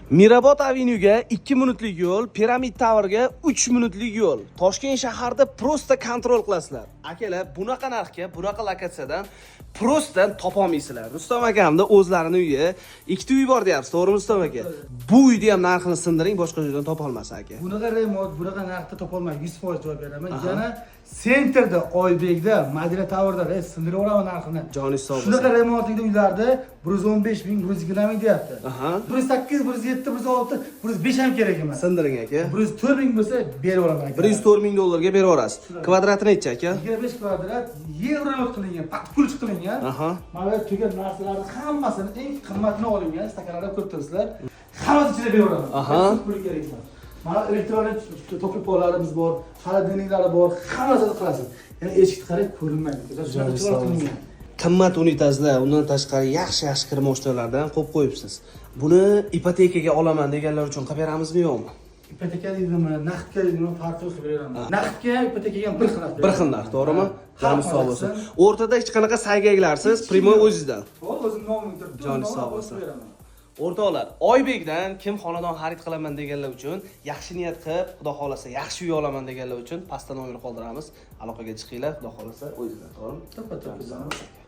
Mirobod avenyuga 2 minutlik yo'l, Piramid Towerga 3 minutlik yo'l. Toshkent shaharida просто контроль qilasizlar. Akalar, bunaqa narxga, bunaqa lokatsiyadan просто topolmaysizlar. Rustam akamda o'zlarini uyi, ikkita uy bor deyapsiz, to'g'rimi, Rustam aka? Bu uyni ham narxini sindiring, boshqa joydan topolmas, aka. Bunaqa remont, bunaqa narxda topolmaydi, 100% javob beraman. Yana центр da, Oybekda, Madina Towerda sindirib yuboraman narxini. Joningiz sog' bo'lsin. Shunaqa remontlikda uylarda 115 ming, 120 ming deyapti. 108, 107, 106, 105 ham kerak emas. Sindiring, aka. 104 ming bo'lsa, berib yuboraman, aka. 104 ming dollarga berib yuborasiz. Kvadrati necha, aka? 25 kvadrat, евроремонт qilingan, под ключ qilingan. Mana bu turgan narsalarni hammasini eng qimmatini olingan, stakanlarda ko'rib turibsizlar. Hammasi ichida berib yuboraman. Puli kerak emas. Mana elektron topli pollarimiz bor, холодильник lari bor, hammasini qilasiz. Ya'ni eshikni qarang, ko'rinmaydi. Shunaqa chiroyli qilingan. Qimmat unitazlar, undan tashqari yaxshi yaxshi kir moshinalardan qo'yib qo'yibsiz. Buni ipotekaga olaman deganlar uchun qilib beramizmi, yo'qmi? Ipoteka deydimi, naqdga deydimi, farqi yo'q, qilib beraman. Naqdga ham, ipotekaga ham bir xil narx. Bir xil narx, to'g'rimi? Joningiz sog' bo'lsin. O'rtada hech qanaqa saygaklarsiz, прямой o'zingizdan. To'g'ri, o'zim nomimga turibdi. Joningiz sog' bo'lsin. O'rtoqlar, Oybekdan kim xonadon xarid qilaman deganlar uchun, yaxshi niyat qilib, Xudo xohlasa, yaxshi uy olaman deganlar uchun pastda nomer qoldiramiz. Aloqaga chiqinglar, Xudo xohlasa, o'zingizdan, to'g'rimi? To'ppa to'ppa.